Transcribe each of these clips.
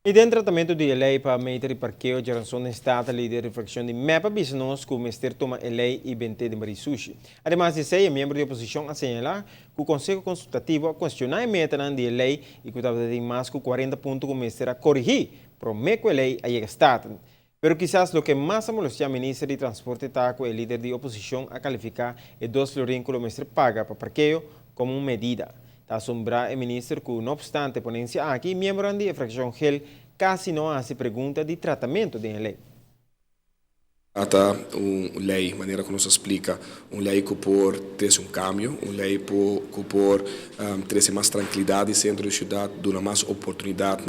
I den tratamentu di lei pa meter di parkeo, djárason den Staten, lider di frakshon di MEP a bisa nos ku mester tuma e lei i bent'é den barí sushi. Ademas di esei, e miembro di oposishon a señalá ku Konseho Konsultativo a kuestioná e metanan di e lei i ku tabatin mas ku 40 punto ku mester a korigí promé ku e lei a yega Staten. Pero kisas loke mas a molestiá minister di Transporte ta ku e lider di oposishon a kalifiká e 2 florin ku lo mester paga pa parkeo komo un medida. Ta asombrá e minister ku, no opstante ponensia aki, miembronan di frakshon GEL kasi no a hasi pregunta di tratamentu di e lei. Ata un lei, manera ku nos a splika, un lei ku por trese un kambio, un lei ku por trese mas trankilidat den sentro di siudat, duna mas oportunidat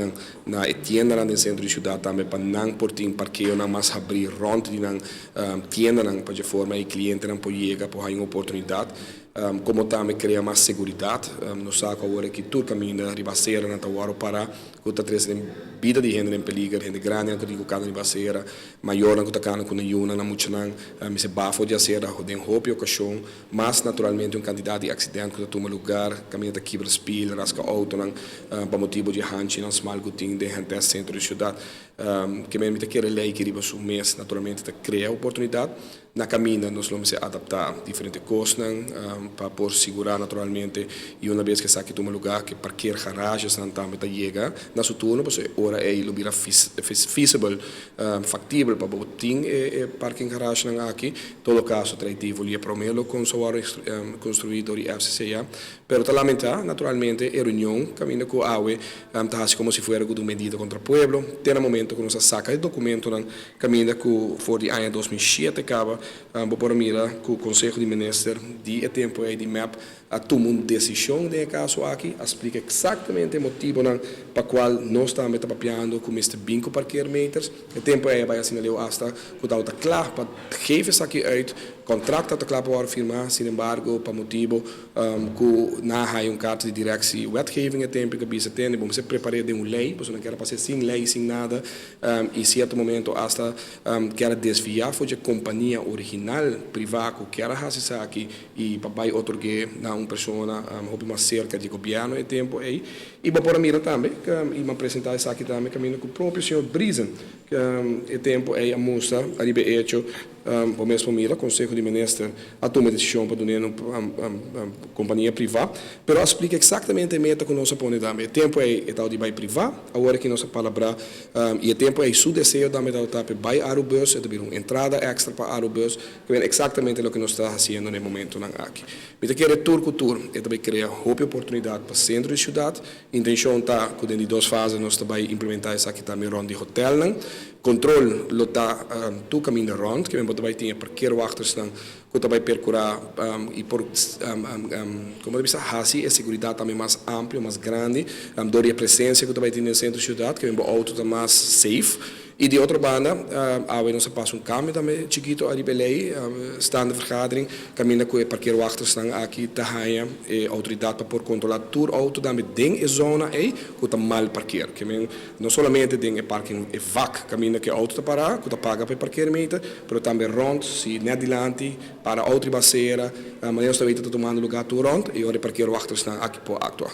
na e tiendanan den sentro di siudat tambe pa nan por tin parkeonan mas habrí rònt di nan tiendanan, pa di forma e klientenan por yega, por haña un oportunidat, komo tambe krea mas seguridat. Nos sa ku awor aki tur kaminda riba asera nan ta wòrdu pará, ku ta trese bida di hende den peliger, hende grandi ku tin ku kana riba asera, mayornan ku ta kana ku nan yunan, nan muchanan, mester baha for di asera den hopi okashon, mas naturalmente un kantidat di aksidente ku ta tuma lugá, kaminda ta kibra spil, raska outonan, pa motibu di hanchinan smal ku tin den henter sentro di siudat. Ke men mi ta kere lei ku riba su mes naturalmente ta krea oportunidat. Na kaminda nos lo mester adaptá diferente kosnan pa por sigurá naturalmente i un bes ku esaki tuma lugá ku parkeergaragesnan tambe ta yega na su turno, pasobra e ora ei lo bira feasible, faktibel pa bo tin e parkinggaragenan aki. Todo kaso trae Tivoli e promé lo konstruí dor di FCCA. Pero ta lamentá naturalmente e reunion kaminda ku awe ta hasi komo si fuera ku un medida kontra pueblo, te na momento ku nos a saka e dokumentonan kaminda ku for di aña 2007 kaba, bo por mira ku Konseho di Minister di e tempu ei di MEP a tuma un desishon den e kaso aki, a splika eksaktamente e motibonan pa kual nos tambe ta papiando ku mester bin ku parkeermeters. E tempu ei a bai asina leu hasta ku tabata kla pa geef esaki uit, kontrakt tabata kla pa wòrdu firmá, sin embargo, pa motibu ku nan a haña un karta di Directie Wetgeving e tempu ku a bisa tende bo mester prepar'é den un lei, pasobra nan kier a pas'é sin lei, sin nada, i sierto momento hasta kier a desviá for di e kompania original privá ku kier a hasi esaki i pa bai otorg'é na un persona hopi mas serka di gobièrnu e tempu ei. I bo por a mira tambe, i mi a presentá esaki tambe kaminda ku propio señor Briesen e tempu ei a mustra ariba e echo. Bo mes por mira, Konseho di Minister a tuma e desishon pa dun'é na un kompania privá, pero a splika eksaktamente e meta ku nos a pone tambe. E tempu ei e tabata di bai privá, awor aki nos a palabrá i e tempu ei su deseo tambe tabata pa e bai Arubus, e ta bira un entrada èkstra pa Arubus, ke men eksaktamente loke nos ta hasiendo na e momentunan aki. Mi ta kere tur ku tur e ta bai krea hopi oportunidat pa sentro di siudat. Intenshon ta ku den di dos fase nos ta bai implementá esaki tambe rònt di hotèlnan. Kontrol lo ta tur kaminda rònt, ke men bo ta bai tin e parkeerwachtersnan ku ta bai perkurá i por, komo ta bisa, hasi e seguridat tambe mas amplio, mas grandi dor di e presensia ku ta bai tin den sentro di siudat, ke men bo outo ta mas safe. I di otro banda, awe nos a pasa un kambio tambe chikitu ariba e lei, staande vergadering, kaminda ku e parkeerwachtersnan aki ta haña e outoridat pa por kontrolá tur outo tambe den e zona ei ku ta mal parkeer. Ke men no solamente den e parking, e vak kaminda ku e outo ta pará, ku ta paga pa e parkeermeter, pero tambe rònt, si nèt dilanti para outo riba asera, manera nos ta weta ta tumando lugá tur rònt, i ora e parkeerwachtersnan aki por aktua.